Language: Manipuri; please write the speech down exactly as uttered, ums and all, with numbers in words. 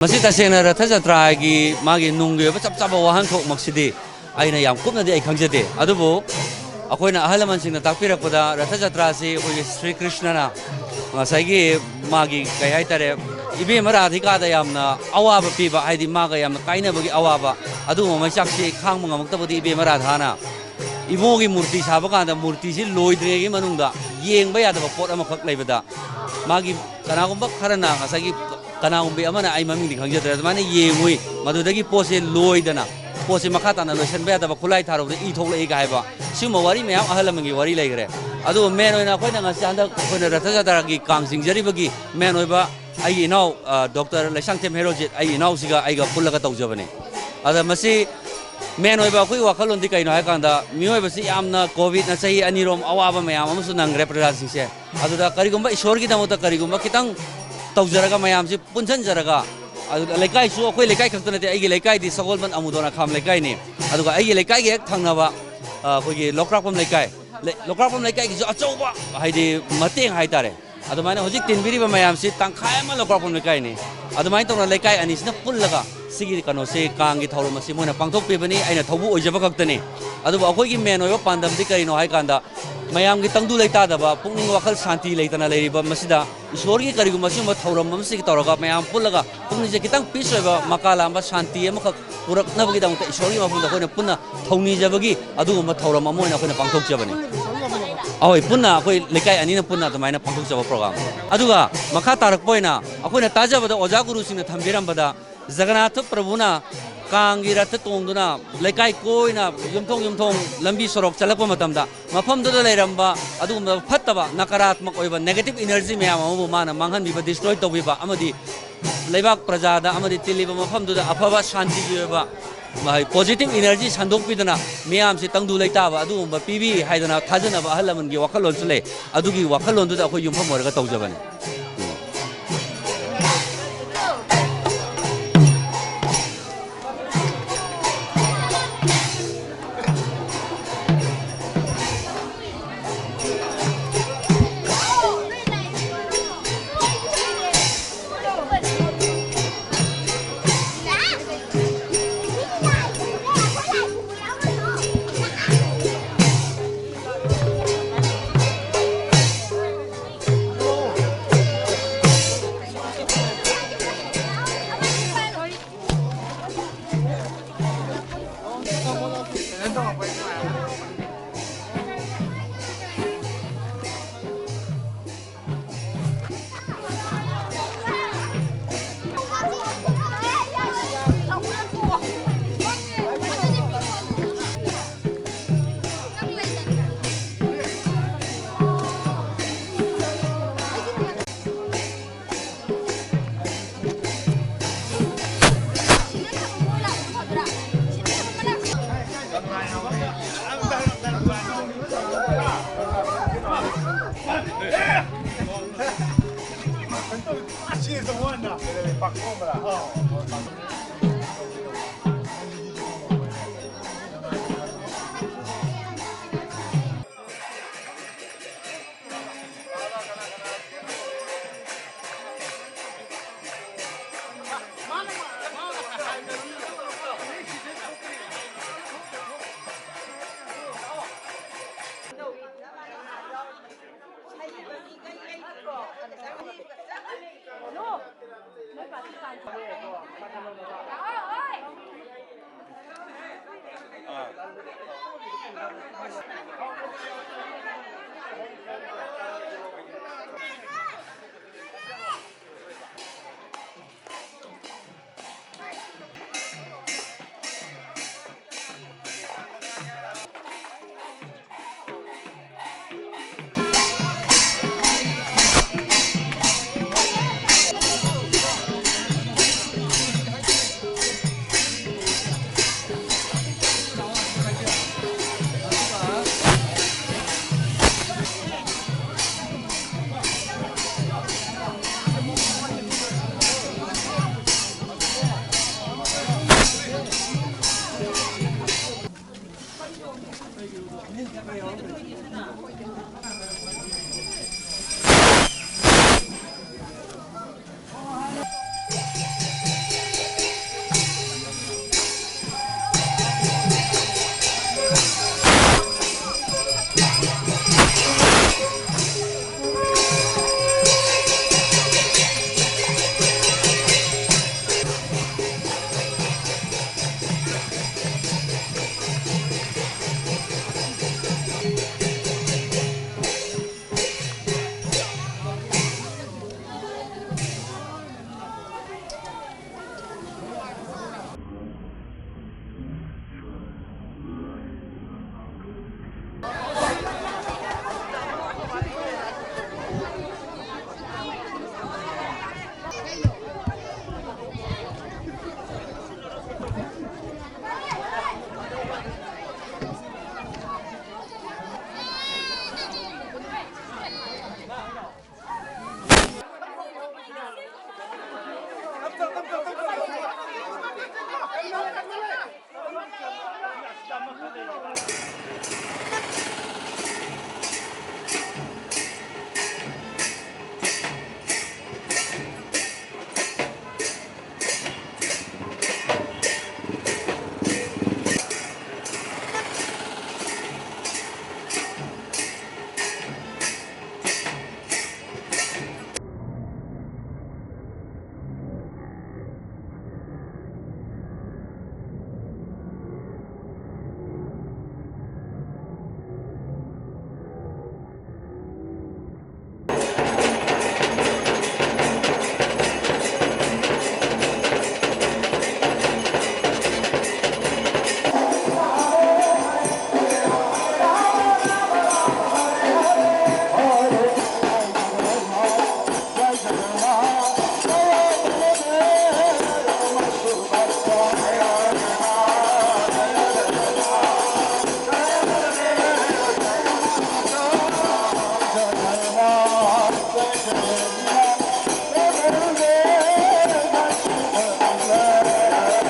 ꯃꯁꯤ ꯇꯁꯦꯡꯅ ꯔꯊ ꯖꯇ꯭ꯔꯥꯒꯤ ꯃꯥꯒꯤ ꯅꯨꯡꯒꯤ ꯑꯣꯏꯕ ꯆꯞ ꯆꯥꯕ ꯋꯥꯍꯟꯊꯣꯛꯃꯛꯁꯤꯗꯤ ꯑꯩꯅ ꯌꯥꯝ ꯀꯨꯞꯅꯗꯤ ꯑꯩ ꯈꯪꯖꯗꯦ꯫ ꯑꯗꯨꯕꯨ ꯑꯩꯈꯣꯏꯅ ꯑꯍꯜ ꯂꯃꯟꯁꯤꯡꯅ ꯇꯥꯛꯄꯤꯔꯛꯄꯗ, ꯔꯊ ꯖꯇ꯭ꯔꯥꯁꯤ ꯑꯩꯈꯣꯏꯒꯤ ꯁ꯭ꯔꯤ ꯀ꯭ꯔꯤꯁꯅꯅ ꯉꯁꯥꯏꯒꯤ ꯃꯥꯒꯤ, ꯀꯩ ꯍꯥꯏꯇꯥꯔꯦ, ꯏꯕꯦꯝꯃ ꯔꯥꯙꯤꯀꯥꯗ ꯌꯥꯝꯅ ꯑꯋꯥꯕ ꯄꯤꯕ, ꯍꯥꯏꯗꯤ ꯃꯥꯒ ꯌꯥꯝꯅ ꯀꯥꯏꯅꯕꯒꯤ ꯑꯋꯥꯕ, ꯑꯗꯨꯒꯨꯝꯕ ꯃꯩꯆꯥꯛꯁꯤ ꯈꯥꯡꯕ ꯉꯝꯃꯛꯇꯕꯗꯤ ꯏꯕꯦꯝꯃ ꯔꯥꯙꯥꯅ ꯏꯕꯨꯡꯉꯣꯒꯤ ꯃꯨꯔꯇꯤ ꯁꯥꯕ ꯀꯥꯟꯗ ꯃꯨꯔꯇꯤꯁꯤ ꯂꯣꯏꯗ꯭ꯔꯤꯉꯩꯒꯤ ꯃꯅꯨꯡꯗ ꯌꯦꯡꯕ ꯌꯥꯗꯕ ꯄꯣꯠ ꯑꯃꯈꯛ ꯂꯩꯕꯗ, ꯃꯥꯒꯤ ꯀꯅꯥꯒꯨꯝꯕ ꯈꯔꯅ ꯉꯁꯥꯏꯒꯤ, ꯀꯅꯥꯒꯨꯝꯕꯤ ꯑꯃꯅ, ꯑꯩ ꯃꯃꯤꯡꯗꯤ ꯈꯪꯖꯗ꯭ꯔꯦ, ꯑꯗꯨꯃꯥꯏꯅ ꯌꯦꯡꯉꯨꯏ꯫ ꯃꯗꯨꯗꯒꯤ ꯄꯣꯠꯁꯦ ꯂꯣꯏꯗꯅ, ꯄꯣꯠꯁꯦ ꯃꯈꯥ ꯇꯥꯅ ꯂꯣꯏꯁꯤꯟꯕ ꯌꯥꯗꯕ ꯈꯨꯠꯂꯥꯏ ꯊꯥꯔꯨꯕꯗ ꯏ ꯊꯣꯛꯂꯛꯏꯒ ꯍꯥꯏꯕ, ꯁꯤꯒꯨꯝꯕ ꯋꯥꯔꯤ ꯃꯌꯥꯝ ꯑꯍꯜ ꯂꯃꯟꯒꯤ ꯋꯥꯔꯤ ꯂꯩꯈ꯭ꯔꯦ꯫ ꯑꯗꯨꯕꯨ ꯃꯦꯟ ꯑꯣꯏꯅ ꯑꯩꯈꯣꯏꯅ ꯉꯁꯤ ꯍꯟꯗꯛ ꯑꯩꯈꯣꯏꯅ ꯔꯊ ꯖꯇ꯭ꯔꯥꯒꯤ ꯀꯥꯡ ꯆꯤꯡꯖꯔꯤꯕꯒꯤ ꯃꯦꯟ ꯑꯣꯏꯕ ꯑꯩꯒꯤ ꯏꯅꯥꯎ, ꯑ, ꯗꯣꯛꯇꯔ ꯂꯩꯁꯥꯡꯊꯦꯝ ꯍꯦꯔꯣꯖꯤꯠ, ꯑꯩꯒꯤ ꯏꯅꯥꯎꯁꯤꯒ ꯑꯩꯒ ꯄꯨꯜꯂꯒ ꯇꯧꯖꯕꯅꯤ꯫ ꯑꯗ ꯃꯁꯤ ꯃꯦꯟ ꯑꯣꯏꯕ ꯑꯩꯈꯣꯏꯒꯤ ꯋꯥꯈꯜꯂꯣꯟꯗꯤ ꯀꯩꯅꯣ ꯍꯥꯏ ꯀꯥꯟꯗ, ꯃꯤꯑꯣꯏꯕꯁꯤ ꯌꯥꯝꯅ ꯀꯣꯚꯤꯗꯅ ꯆꯍꯤ ꯑꯅꯤꯔꯣꯝ ꯑꯋꯥꯕ ꯃꯌꯥꯝ ꯑꯃꯁꯨ ꯅꯪꯈ꯭ꯔꯦ ꯄ꯭ꯔꯖꯥꯁꯤꯡꯁꯦ꯫ ꯑꯗꯨꯗ ꯀꯔꯤꯒꯨꯝꯕ ꯏꯁꯣꯔꯒꯤꯗꯃꯛꯇ ꯀꯔꯤꯒꯨꯝꯕ ꯈꯤꯇꯪ ꯇꯧꯖꯔꯒ, ꯃꯌꯥꯝꯁꯤ ꯄꯨꯟꯁꯤꯟꯖꯔꯒ, ꯑꯗꯨꯒ ꯂꯩꯀꯥꯏꯁꯨ, ꯑꯩꯈꯣꯏ ꯂꯩꯀꯥꯏ ꯈꯛꯇ ꯅꯠꯇꯦ, ꯑꯩꯒꯤ ꯂꯩꯀꯥꯏꯗꯤ ꯁꯒꯣꯜꯕꯟ ꯑꯃꯨꯗꯣꯟ ꯑꯈꯥꯝ ꯂꯩꯀꯥꯏꯅꯤ꯫ ꯑꯗꯨꯒ ꯑꯩꯒꯤ ꯂꯩꯀꯥꯏꯒꯤ ꯍꯦꯛ ꯊꯪꯅꯕ, ꯑ, ꯑꯩꯈꯣꯏꯒꯤ ꯂꯧꯀ꯭ꯔꯥꯛꯄꯝ ꯂꯩꯀꯥꯏ, ꯂꯩ-, ꯂꯧꯀ꯭ꯔꯥꯛꯄꯝ ꯂꯩꯀꯥꯏꯒꯤꯁꯨ ꯑꯆꯧꯕ, ꯍꯥꯏꯗꯤ, ꯃꯇꯦꯡ ꯍꯥꯏꯇꯥꯔꯦ꯫ ꯑꯗꯨꯃꯥꯏꯅ ꯍꯧꯖꯤꯛ ꯇꯤꯟꯕꯤꯔꯤꯕ ꯃꯌꯥꯝꯁꯤ ꯇꯪꯈꯥꯏ ꯑꯃ ꯂꯧꯀ꯭ꯔꯥꯛꯄꯝ ꯂꯩꯀꯥꯏꯅꯤ꯫ ꯑꯗꯨꯃꯥꯏꯅ ꯇꯧꯅ ꯂꯩꯀꯥꯏ ꯑꯅꯤꯁꯤꯅ ꯄꯨꯜꯂꯒ ꯁꯤꯒꯤ ꯀꯩꯅꯣꯁꯦ, ꯀꯥꯡꯒꯤ ꯊꯧꯔꯝ ꯑꯁꯤ ꯃꯣꯏꯅ ꯄꯥꯡꯊꯣꯛꯄꯤꯕꯅꯤ꯫ ꯑꯩꯅ ꯊꯧꯕꯨ ꯑꯣꯏꯖꯕ ꯈꯛꯇꯅꯤ꯫ ꯑꯗꯨꯕꯨ ꯑꯩꯈꯣꯏꯒꯤ ꯃꯦꯟ ꯑꯣꯏꯕ ꯄꯥꯟꯗꯝꯗꯤ ꯀꯔꯤꯅꯣ ꯍꯥꯏ ꯀꯥꯟꯗ, ꯃꯌꯥꯝꯒꯤ ꯇꯪꯗꯨ ꯂꯩꯇꯥꯗꯕ, ꯄꯨꯛꯅꯤꯡ ꯋꯥꯈꯜ ꯁꯥꯟꯇꯤ ꯂꯩꯇꯅ ꯂꯩꯔꯤꯕ ꯃꯁꯤꯗ ꯏꯁꯣꯔꯒꯤ ꯀꯔꯤꯒꯨꯝꯕ ꯁꯤꯒꯨꯝꯕ ꯊꯧꯔꯝ ꯑꯃꯁꯤꯒꯤ ꯇꯧꯔꯒ ꯃꯌꯥꯝ ꯄꯨꯜꯂꯒ ꯄꯨꯛꯅꯤꯡꯁꯦ ꯈꯤꯇꯪ ꯄꯤꯁ ꯑꯣꯏꯕ, ꯃꯀꯥ ꯂꯥꯝꯕ ꯁꯥꯟꯇꯤ ꯑꯃꯈꯛ ꯄꯨꯔꯛꯅꯕꯒꯤꯗꯃꯛꯇ ꯏꯁꯣꯔꯒꯤ ꯃꯐꯝꯗ ꯑꯩꯈꯣꯏꯅ ꯄꯨꯟꯅ ꯊꯧꯅꯤꯖꯕꯒꯤ ꯑꯗꯨꯒꯨꯝꯕ ꯊꯧꯔꯝ ꯑꯃ ꯑꯣꯏꯅ ꯑꯩꯈꯣꯏꯅ ꯄꯥꯡꯊꯣꯛꯆꯕꯅꯤ꯫ ꯑꯍꯣꯏ, ꯄꯨꯟꯅ ꯑꯩꯈꯣꯏ ꯂꯩꯀꯥꯏ ꯑꯅꯤꯅ ꯄꯨꯟꯅ ꯑꯗꯨꯃꯥꯏꯅ ꯄꯥꯡꯊꯣꯛꯆꯕ ꯄ꯭ꯔꯣꯒ꯭ꯔꯥꯝ꯫ ꯑꯗꯨꯒ ꯃꯈꯥ ꯇꯥꯔꯛꯄ ꯑꯣꯏꯅ ꯑꯩꯈꯣꯏꯅ ꯇꯥꯖꯕꯗ ꯑꯣꯖꯥ ꯒꯨꯔꯨꯁꯤꯡꯅ ꯊꯝꯕꯤꯔꯝꯕꯗ, ꯖꯒꯅꯥꯊ ꯄ꯭ꯔꯚꯨꯅ ꯀꯥꯡꯒꯤ ꯔꯊ ꯇꯣꯡꯗꯨꯅ ꯂꯩꯀꯥꯏ ꯀꯣꯏꯅ, ꯌꯨꯝꯊꯣꯡ ꯌꯨꯝꯊꯣꯡ ꯂꯝꯕꯤ ꯁꯣꯔꯣꯛ ꯆꯠꯂꯛꯄ ꯃꯇꯝꯗ, ꯃꯐꯝꯗꯨꯗ ꯂꯩꯔꯝꯕ ꯑꯗꯨꯒꯨꯝꯕ ꯐꯠꯇꯕ, ꯅꯀꯔꯥꯠꯃꯛ ꯑꯣꯏꯕ negative energy ꯃꯌꯥꯝ ꯑꯃꯕꯨ ꯃꯥꯅ ꯃꯥꯡꯍꯟꯕꯤꯕ, destroy ꯇꯧꯕꯤꯕ, ꯑꯃꯗꯤ ꯂꯩꯕꯥꯛ ꯄ꯭ꯔꯖꯥꯗ ꯑꯃꯗꯤ ꯇꯤꯜꯂꯤꯕ ꯃꯐꯝꯗꯨꯗ ꯑꯐꯕ ꯁꯥꯟꯇꯤꯒꯤ ꯑꯣꯏꯕ, ꯃꯍꯩ, positive energy ꯁꯟꯗꯣꯛꯄꯤꯗꯅ ꯃꯤꯌꯥꯝꯁꯤ ꯇꯪꯗꯨ ꯂꯩꯇꯥꯕ ꯑꯗꯨꯒꯨꯝꯕ ꯄꯤꯕꯤ ꯍꯥꯏꯗꯅ ꯊꯥꯖꯅꯕ ꯑꯍꯜ ꯂꯃꯟꯒꯤ ꯋꯥꯈꯜꯂꯣꯟꯁꯨ ꯂꯩ꯫ ꯑꯗꯨꯒꯤ ꯋꯥꯈꯜꯂꯣꯟꯗꯨꯗ ꯑꯩꯈꯣꯏ ꯌꯨꯝꯐꯝ ꯑꯣꯏꯔꯒ ꯇꯧꯖꯕꯅꯤ꯫